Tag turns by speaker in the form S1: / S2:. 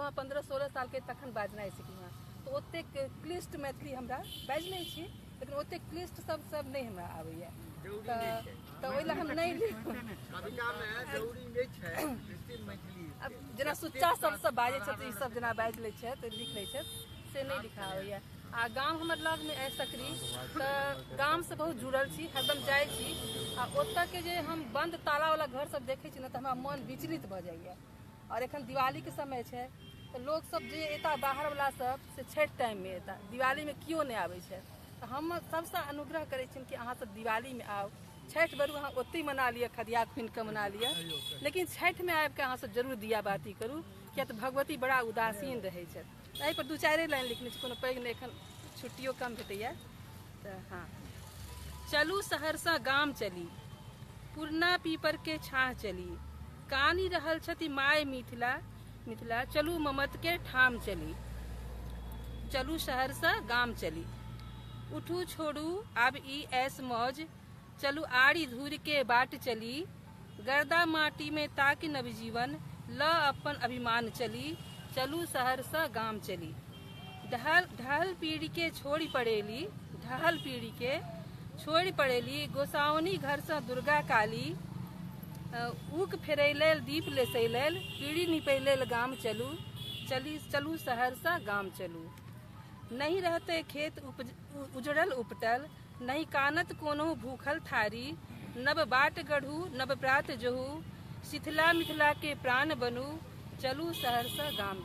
S1: छलहुँ 15-16 सालके तखन बाजनाइ सिखलहुँ हेँ। तऽ ओतेक क्लिष्ट मैथिली हमरा बाजि लै छी, लेकिन ओतेक क्लिष्ट शब्द सब नहि हमरा आबैए, तऽ ओहि लए हम नहि। आब जेना सुच्चा शब्द सब बाजै छथि, ई सब जेना बाजि लै छथि, लिख लै छथि, से नहि लिखा आबैए। आ गाम हमर लगमे अइ सकरी, तऽ गामसँ बहुत जुड़ल छी, हरदम जाइ छी। आ ओतऽके जे हम बन्द तालावला घर सब देखै छी ने, तऽ हमरा मन विचलित भऽ जाइए। आओर एखन दिवालीके समय छै, तऽ लोकसब जे एता बाहरवला सब, से छठि टाइममे एता, दिवालीमे केओ नहि आबै छै। तऽ हम सबसँ अनुग्रह करै छियनि कि अहाँ सब दिवालीमे आउ। छठि बरू अहाँ ओतहि मना लिअ, खदिया खुनिके मना लिअ, लेकिन छठिमे आबिके अहाँ सब जरूर दिया बाती करू, किया तऽ भगवती बड़ा उदासीन रहै छथि। एहिपर 2-4 लाइन लिखने छी, कोनो पैघ नहि। एखन छुट्टियो कम भेटैए तऽ। हँ, चलू शहरसँ गाम चली, पुरना पीपरके छाँह चली, कानि रहल छथि माय मिथिला मिथिला, चलू ममतके ठाम चली, चलू शहरसँ गाम चली। उठू छोड़ू आब ई ऐश मौज, चलू आड़ि धूरिके बाट चली, गर्दा माटीमे ताकि नवजीवन, लऽ अपन अभिमान चली, चलू शहरसँ गाम चली। ढहल ढहल पीढ़ीके छोड़ि पड़ेली, ढहल पीढ़ीके छोड़ि पड़ेली, गोसाउनी घरसँ दुर्गा काली, ऊक फेरै लेल, दीप लेसै लेल, पीढ़ी निपै लेल गाम चलू, चली चलू शहरसँ गाम चलू। नहि रहतै खेत उजड़ल उपटल, नहि कानत कोनो भूखल थारी, नव बाट गढ़ू नव प्रात जोहू, शिथिला मिथिलाके प्राण बनू, चलू शहरसँ गाम